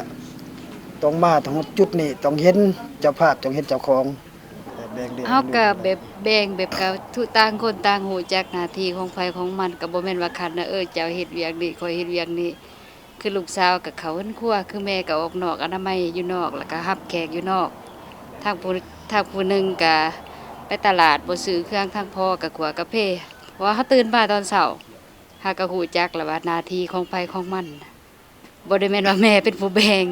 ຕ້ອງມາ ຕ້ອງຈຸດນີ້ ຕ້ອງເຫັນເຈົ້າພາບ ຕ້ອງເຫັນເຈົ້າຂອງ. ເຮົາກໍແບບແບ່ງ ແບບກໍທຸກ ຕ່າງຄົນຕ່າງຮູ້ຈັກໜ້າທີ່ຂອງໃຜຂອງມັນ ກໍບໍ່ແມ່ນວ່າຂັດນະ ເອີ ເຈົ້າເຮັດວຽກນີ້ ຂ້ອຍເຮັດວຽກນີ້. ຄືລູກສາວກໍເຂົ້າເຮືອນຄົວ ຄືແມ່ກໍອອກນອກອະນາໄມຢູ່ນອກ ແລ້ວກໍຮັບແຂກຢູ່ນອກ. ທາງຜູ້ ທາງຜູ້ໜຶ່ງກໍໄປຕະຫຼາດ ບໍ່ຊື້ເຄື່ອງ, ທາງພໍ່ກໍຂົ້ວກາເຟ ເພາະວ່າເຮົາຕື່ນມາຕອນເຊົ້າ ເຮົາກໍຮູ້ຈັກແລ້ວວ່າໜ້າທີ່ຂອງໃຜຂອງມັນ. ບໍ່ໄດ້ແມ່ນວ່າແມ່ເປັນຜູ້ແບ່ງ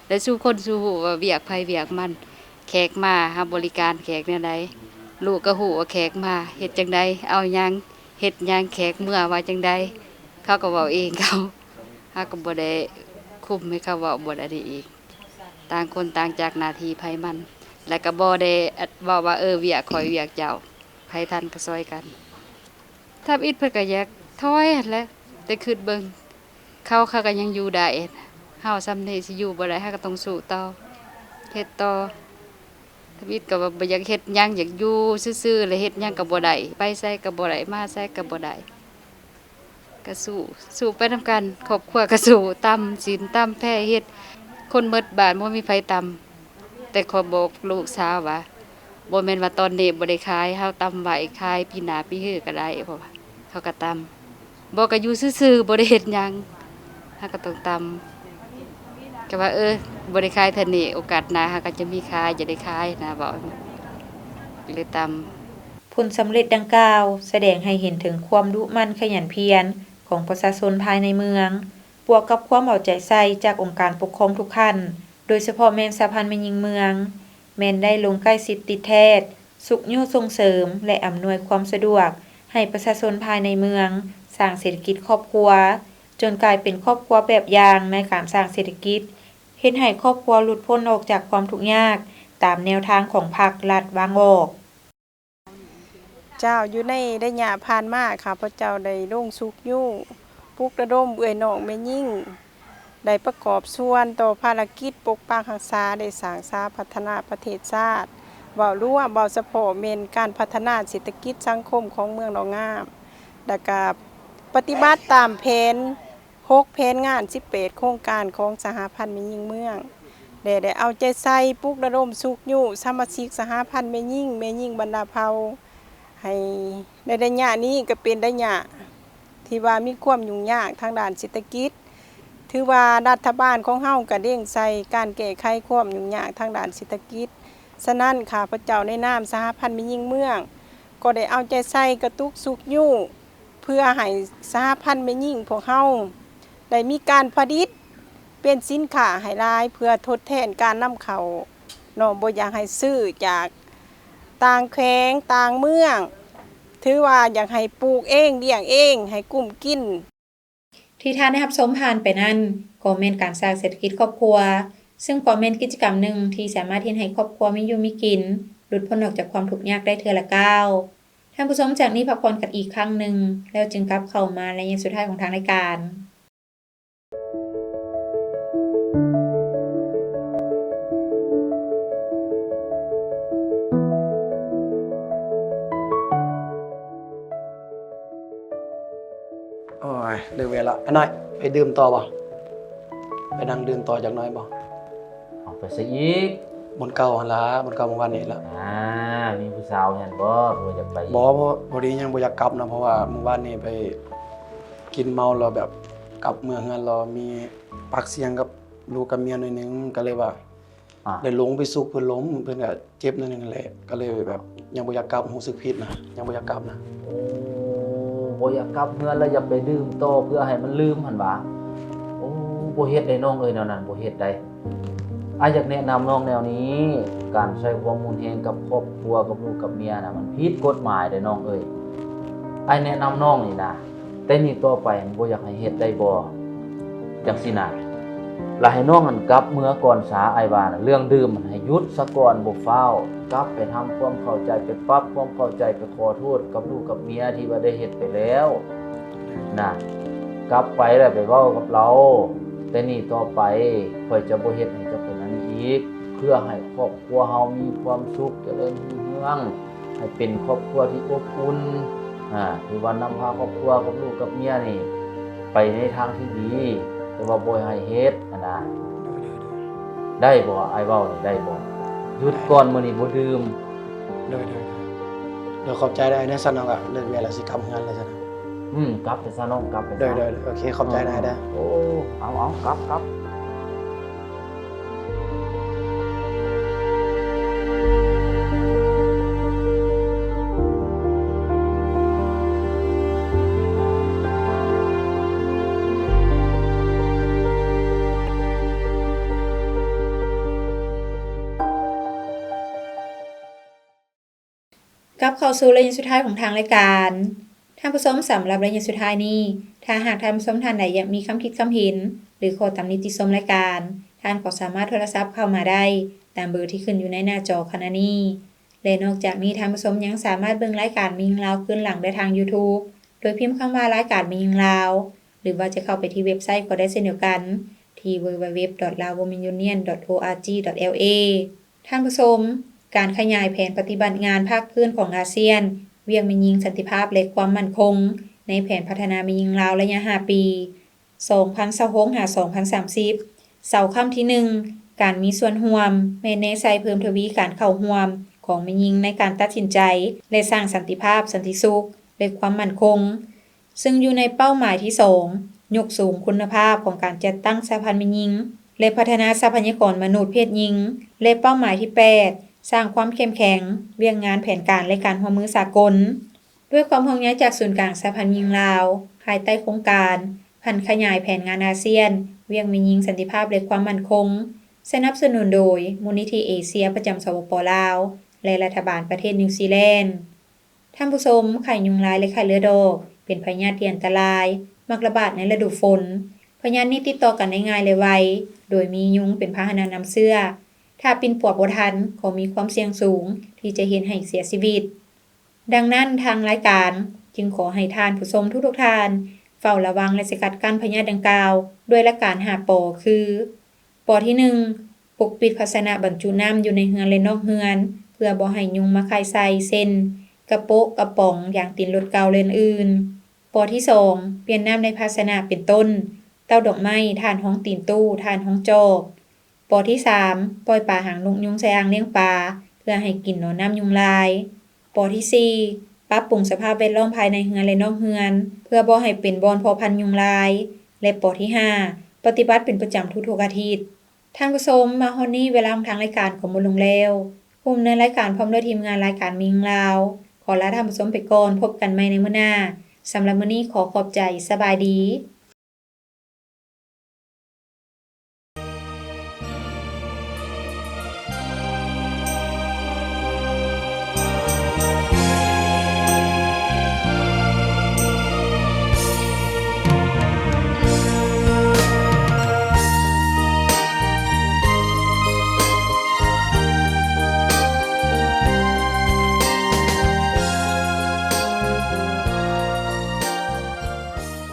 ແລະ ສູ່ຄົນສູ່ຮູ້ວ່າວຽກໃຜວຽກມັນ. ແຂກມາ ເຮົາບໍລິການແຂກແນວໃດ? ລູກກໍຮູ້ວ່າແຂກມາເຮັດຈັ່ງໃດ, ເອົາຫຍັງ, ເຮັດຫຍັງ, ແຂກເມືອວ່າຈັ່ງໃດ, ເຂົາກໍເວົ້າເອງເຂົາ. ເຮົາກໍບໍ່ໄດ້ຄຸມໃຫ້ເຂົາເວົ້າ ບໍ່ໄດ້ນີ້ອີກ. ຕ່າງຄົນຕ່າງຈັກໜ້າທີ່ໃຜມັນ ແລະ ກໍບໍ່ໄດ້ເວົ້າວ່າ ເອີ ວຽກຂ້ອຍວຽກເຈົ້າ, ໃຜທັນກໍຊ່ອຍກັນ. ທຳອິດເພິ່ນກໍຢາກຖອຍຫັ້ນແຫຼະ, ແຕ່ຄິດເບິ່ງ ເຂົາ ເຂົາກໍຍັງຢູ່ໄດ້, ເຮົາຊ່ຳນີ້ຊິຢູ່ບໍ່ໄດ້, ເຮົາກໍຕ້ອງສູ້ຕໍ່ ເຮັດຕໍ່. ທຳອິດກໍວ່າບໍ່ຢາກເຮັດຫຍັງ, ຢາກຢູ່ຊື່ໆ ແລະ ເຮັດຫຍັງກໍບໍ່ໄດ້, ໄປໃສກໍບໍ່ໄດ້, ມາໃສກໍບໍ່ໄດ້. ກະສູ້ ສູ້ໄປນຳກັນ, ຄອບຄົວກະສູ້, ຕຳສິນຕຳແພເຮັດ, ຄົນໝົດບ້ານບໍ່ມີໃຜຕຳ. ແຕ່ຂໍບອກລູກສາວວ່າ ບໍ່ແມ່ນວ່າຕອນນີ້ບໍ່ໄດ້ຂາຍ, ເຮົາຕຳໄວ້ຂາຍປີໜ້າປີຮືກະໄດ້, ເພາະວ່າເຮົາກະຕຳ. ບໍ່ກະຢູ່ຊື່ໆ ບໍ່ໄດ້ເຮັດຫຍັງ, ເຮົາກະຕ້ອງຕຳ. ກະວ່າ ເອີ ບໍ່ໄດ້ຂາຍເທື່ອນີ້, ໂອກາດໜ້າເຮົາກະຈະມີຂາຍ, ຈະໄດ້ຂາຍນະ, ເວົ້າ ເລີຍຕຳ. ຜົນສຳເລັດດັ່ງກ່າວ ສະແດງໃຫ້ເຫັນເຖິງຄວາມດຸໝັ່ນຂະຫຍັນພຽນຂອງປະຊາຊົນພາຍໃນເມືອງ, ບວກກັບຄວາມເອົາໃຈໃສ່ຈາກອົງການປົກຄອງທຸກຂັ້ນ, ໂດຍສະເພາະແມ່ນສະຫະພັນແມ່ຍິງເມືອງ, ແມ່ນໄດ້ລົງໃກ້ຊິດຕິດແທດ, ຊຸກຍູ້ສົ່ງເສີມ ແລະ ອຳນວຍຄວາມສະດວກໃຫ້ປະຊາຊົນພາຍໃນເມືອງ, ສ້າງເສດຖະກິດຄອບຄົວ, ຈົນກາຍເປັນຄອບຄົວແບບຢ່າງໃນການສ້າງເສດຖະກິດ, ເຮັດໃຫ້ຄອບຄົວຫຼຸດພົ້ນອອກຈາກຄວາມທຸກຍາກ ຕາມແນວທາງຂອງພັກລັດວາງອອກ. ເຈົ້າ, ຢູ່ໃນໄລຍະຜ່ານມາ ຂ້າພະເຈົ້າໄດ້ລົງຊຸກຍູ້ ປຸກລະດົມເອື້ອຍນ້ອງແມ່ຍິງ ໄດ້ປະກອບສ່ວນຕໍ່ພາລະກິດປົກປັກຮັກສາ ແລະ ສ້າງສາພັດທະນາປະເທດຊາດ ເວົ້າລວມ, ເວົ້າສະເພາະແມ່ນການພັດທະນາເສດຖະກິດສັງຄົມຂອງເມືອງໜອງງາມ ແລະ ກະປະຕິບັດຕາມແຜນ ຫົກແຜນງານ ສິບແປດໂຄງການຂອງສະຫະພັນແມ່ຍິງເມືອງ ແລະ ໄດ້ເອົາໃຈໃສ່ປຸກລະດົມຊຸກຍູ້ສະມາຊິກສະຫະພັນແມ່ຍິງ, ແມ່ຍິງບັນດາເຜົ່າ ໃຫ້ໃນໄລຍະນີ້ກໍເປັນໄລຍະທີ່ວ່າມີຄວາມຫຍຸ້ງຍາກທາງດ້ານເສດຖະກິດ. ຖືວ່າລັດຖະບານຂອງເຮົາກໍເລັງໃສ່ການແກ້ໄຂຄວາມຫຍຸ້ງຍາກທາງດ້ານເສດຖະກິດ. ສະນັ້ນ ຂ້າພະເຈົ້າໃນນາມສະຫະພັນແມ່ຍິງເມືອງ ກໍໄດ້ເອົາໃຈໃສ່ກະຕຸກຊຸກຍູ້ ເພື່ອໃຫ້ສະຫະພັນແມ່ຍິງພວກເຮົາໄດ້ມີການຜະລິດເປັນສິນຄ້າໃຫ້ຫຼາຍ ເພື່ອທົດແທນການນຳເຂົ້າເນາະ, ບໍ່ຢາກໃຫ້ຊື້ຈາກຕ່າງແຂວງຕ່າງເມືອງ, ຖືວ່າຢາກໃຫ້ປູກເອງລ້ຽງເອງໃຫ້ກຸ້ມກິນ. ທີ່ທ່ານໄດ້ຮັບຊົມຜ່ານໄປນັ້ນ ກໍແມ່ນການສ້າງເສດຖະກິດຄອບຄົວ, ຊຶ່ງກໍແມ່ນກິດຈະກຳໜຶ່ງທີ່ສາມາດເຮັດໃຫ້ຄອບຄົວມີຢູ່ມີກິນ, ຫຼຸດພົ້ນອອກຈາກຄວາມທຸກຍາກໄດ້ເທື່ອລະກ້າວ. ທ່ານຜູ້ຊົມ, ຈາກນີ້ພັກຜ່ອນກັນອີກຄັ້ງໜຶ່ງ ແລ້ວຈຶ່ງກັບເຂົ້າມາໃນໄລຍະສຸດທ້າຍຂອງທາງລາຍການ. ໂອ້ຍ ເລີກວຽກລະ. ອ້າຍນ້ອຍ ໄປດື່ມຕໍ່ບໍ່? ໄປນັ່ງດື່ມຕໍ່ຈັກໜ້ອຍບໍ່? ເອົາໄປໃສອີກ? ບ່ອນເກົ່າຫັ້ນລະ, ບ່ອນເກົ່າມື້ວານນີ້ລະ. ອ່າ ມີຜູ້ສາວຫັ້ນບໍ່? ບໍ່ຢາກໄປອີກ? ບໍ່, ພໍດີຍັງບໍ່ຢາກກັບນະ, ເພາະວ່າມື້ວານນີ້ໄປກິນເມົາແລ້ວແບບກັບເມືອເຮືອນແລ້ວມີປາກສຽງກັບລູກກັບເມຍໜ້ອຍໜຶ່ງ, ກໍເລີຍວ່າ ອ່າ ໄດ້ລົງໄປຊຸກເພິ່ນລົ້ມ, ເພິ່ນກໍເຈັບໜ້ອຍໜຶ່ງແຫຼະ, ກໍເລີຍແບບຍັງບໍ່ຢາກກັບ, ຮູ້ສຶກຜິດນະ, ຍັງບໍ່ຢາກກັບນະ. ໂອ້ ບໍ່ຢາກກັບເຮືອນແລ້ວຢາກໄປດື່ມຕໍ່ເພື່ອໃຫ້ມັນລືມຫັ້ນຫວາ? ໂອ້ ບໍ່ເຮັດໄດ໋ນ້ອງເອີຍ, ແນວນັ້ນບໍ່ເຮັດໄດ໋. ອ້າຍຢາກແນະນຳນ້ອງແນວນີ້, ການໃຊ້ຄວາມຮຸນແຮງກັບຄອບຄົວ, ກັບລູກກັບເມຍນະ, ມັນຜິດກົດໝາຍເດ້ນ້ອງເອີຍ. ອ້າຍແນະນຳນ້ອງນີ້ນະ, ແຕ່ນີ້ຕໍ່ໄປບໍ່ຢາກໃຫ້ເຮັດໄດ້ບໍ່? ຈັ່ງຊີ້ນະ. ລະໃຫ້ນ້ອງຫັ້ນກັບເມືອກ່ອນສາ, ອ້າຍວ່ານະ, ເລື່ອງດື່ມຫັ້ນໃຫ້ຢຸດສາກ່ອນ, ບໍ່ຟ້າວ. ກັບໄປທຳຄວາມເຂົ້າໃຈ, ໄປປັບຄວາມເຂົ້າໃຈ, ໄປຂໍໂທດກັບລູກກັບເມຍທີ່ວ່າໄດ້ເຮັດໄປແລ້ວນະ. ກັບໄປແລ້ວໄປເວົ້າກັບລາວ, ແຕ່ນີ້ຕໍ່ໄປຂ້ອຍຈະບໍ່ເຮັດໃຫ້ເຈົ້າເປັນອັນນີ້ອີກ, ເພື່ອໃຫ້ຄອບຄົວເຮົາມີຄວາມສຸກ, ຈະເລີນຮຸ່ງເຮືອງ, ໃຫ້ເປັນຄອບຄົວທີ່ອົບອຸ່ນ, ອາ, ຖືວ່ານຳພາຄອບຄົວກັບລູກກັບເມຍນີ້ໄປໃນທາງທີ່ດີ, ແຕ່ວ່າບໍ່ໃຫ້ເຮັດຫັ້ນນະ. ໂດຍ, ໂດຍ, ໂດຍ. ໄດ້ບໍ່? ອ້າຍເວົ້ານີ້ໄດ້ບໍ່? ຢຸດກ່ອນ, ມື້ນີ້ບໍ່ດື່ມ. ໂດຍ, ໂດຍ, ໂດຍ. ໂດຍ, ຂອບໃຈເດີ. ຈັ່ງຊັ້ນເຮົາກໍເລີກວຽກແລ້ວ ຊິກັບເຮືອນແລ້ວຊັ້ນ. ອືມ, ກັບໄປຊະນ້ອງ, ກັບໄປຊະ. ໂດຍ, ໂດຍ, ໂດຍ. ໂອເຄ, ຂອບໃຈຫຼາຍເດີ. ໂອ້, ເອົາ, ເອົາ, ກັບ, ກັບ. ໂ ກັບເຂົ້າສູ່ໄລຍະສຸດທ້າຍຂອງທາງລາຍການ. ທ່ານຜູ້ຊົມ, ສຳລັບໄລຍະສຸດທ້າຍນີ້, ຖ້າຫາກທ່ານຜູ້ຊົມທ່ານໃດຢາກມີຄຳຄິດຄຳເຫັນ ຫຼື ຂໍ້ຕຳໜິຕິຊົມລາຍການ, ທ່ານກໍສາມາດໂທລະສັບເຂົ້າມາໄດ້ຕາມເບີທີ່ຂຶ້ນຢູ່ໃນໜ້າຈໍຂະນະນີ້. ແລະ ນອກຈາກນີ້, ທ່ານຜູ້ຊົມຍັງສາມາດເບິ່ງລາຍການແມ່ຍິງລາວຄືນຫຼັງໄດ້ທາງ YouTube ໂດຍພິມຄຳວ່າ ລາຍການແມ່ຍິງລາວ ຫຼືວ່າຈະເຂົ້າໄປທີ່ເວັບໄຊກໍໄດ້ເຊັ່ນດຽວກັນ ທີ່ www.laowomenunion.org.la. ທ່ານຜູ້ຊົມ, ການຂະຫຍາຍແຜນປະຕິບັດງານພາກພື້ນຂອງອາຊຽນ, ວຽກແມ່ຍິງ, ສັນຕິພາບ ແລະ ຄວາມໝັ້ນຄົງ ໃນແຜນພັດທະນາແມ່ຍິງລາວໄລຍະຫ້າປີ ສອງພັນຊາວຫົກ ຫາ ສອງພັນສາມສິບ ເສົາຄ່ຳທີໜຶ່ງ ການມີສ່ວນຮ່ວມ ແມ່ນແນໃສ່ເພີ່ມທະວີການເຂົ້າຮ່ວມຂອງແມ່ຍິງໃນການຕັດສິນໃຈ ແລະ ສ້າງສັນຕິພາບ, ສັນຕິສຸກ ແລະ ຄວາມໝັ້ນຄົງ, ຊຶ່ງຢູ່ໃນເປົ້າໝາຍທີສອງ ຍົກສູງຄຸນນະພາບຂອງການຈັດຕັ້ງສະຫະພັນແມ່ຍິງ ແລະ ພັດທະນາຊັບພະຍາກອນມະນຸດເພດຍິງ ແລະ ເປົ້າໝາຍທີແປດ ສ້າງຄວາມເຂັ້ມແຂງວຽກງານແຜນການ ແລະ ການຮ່ວມມືສາກົນ. ດ້ວຍຄວາມຫ່ວງໃຍຈາກສູນກາງສະຫະພັນແມ່ຍິງລາວ, ພາຍໃຕ້ໂຄງການຜັນຂະຫຍາຍແຜນງານອາຊຽນ, ວຽກແມ່ຍິງ, ສັນຕິພາບ ແລະ ຄວາມໝັ້ນຄົງ, ສະໜັບສະໜູນໂດຍມູນນິທິເອເຊຍປະຈຳ ສປປ ລາວ ແລະ ລັດຖະບານປະເທດນິວຊີແລນ. ທ່ານຜູ້ຊົມ, ໄຂ້ຍຸງລາຍ ແລະ ໄຂ້ເລືອດອອກ ເປັນພະຍາດທີ່ອັນຕະລາຍ, ມັກລະບາດໃນລະດູຝົນ. ພະຍາດນີ້ຕິດຕໍ່ກັນໄດ້ງ່າຍ ແລະ ໄວ, ໂດຍມີຍຸງເປັນພາຫະນະນຳເຊື້ອ. ຖ້າປິ່ນປົວບໍ່ທັນ, ກໍມີຄວາມສ່ຽງສູງທີ່ຈະເຮັດໃຫ້ເສຍຊີວິດ. ດັ່ງນັ້ນ, ທາງລາຍການຈຶ່ງຂໍໃຫ້ທ່ານຜູ້ຊົມທຸກໆທ່ານ ເຝົ້າລະວັງ ແລະ ສະກັດກັ້ນພະຍາດດັ່ງກ່າວ ດ້ວຍຫຼັກການຫ້າ ປ ຄື: ປ ທີໜຶ່ງ ປົກປິດພາຊະນະບັນຈຸນ້ຳຢູ່ໃນເຮືອນ ແລະ ນອກເຮືອນ ເພື່ອບໍ່ໃຫ້ຍຸງມາໄຂ່ໃສ່ ເຊັ່ນ ກະໂປະ, ກະປ໋ອງ, ຢາງຕີນລົດເກົ່າ ແລະ ອື່ນໆ. ປ ທີສອງ ປ່ຽນນ້ຳໃນພາຊະນະ ເປັນຕົ້ນ ເຕົ້າດອກໄມ້, ຖ່ານຮອງຕີນຕູ້, ຖ່ານຮອງຈອກ. ປ ທີສາມ ປ່ອຍປາຫາງນົກຍຸງໃສ່ອ່າງລ້ຽງປາ ເພື່ອໃຫ້ກິນໜໍ່ນ້ຳຍຸງລາຍ. ປ ທີສີ່ ປັບປຸງສະພາບແວດລ້ອມພາຍໃນເຮືອນ ແລະ ນອກເຮືອນ ເພື່ອບໍ່ໃຫ້ເປັນບ່ອນເພາະພັນຍຸງລາຍ. ແລະ ປ ທີຫ້າ ປະຕິບັດເປັນປະຈຳທຸກໆອາທິດ. ທ່ານຜູ້ຊົມ, ມາຮອດນີ້ເວລາຂອງທາງລາຍການກໍໝົດລົງແລ້ວ. ຜູ້ດຳເນີນລາຍການພ້ອມດ້ວຍທີມງານລາຍການແມ່ຍິງລາວ ຂໍລາທ່ານຜູ້ຊົມໄປກ່ອນ, ພົບກັນໃໝ່ໃນມື້ໜ້າ. ສຳລັບມື້ນີ້ຂໍຂອບໃຈ, ສະບາຍດີ.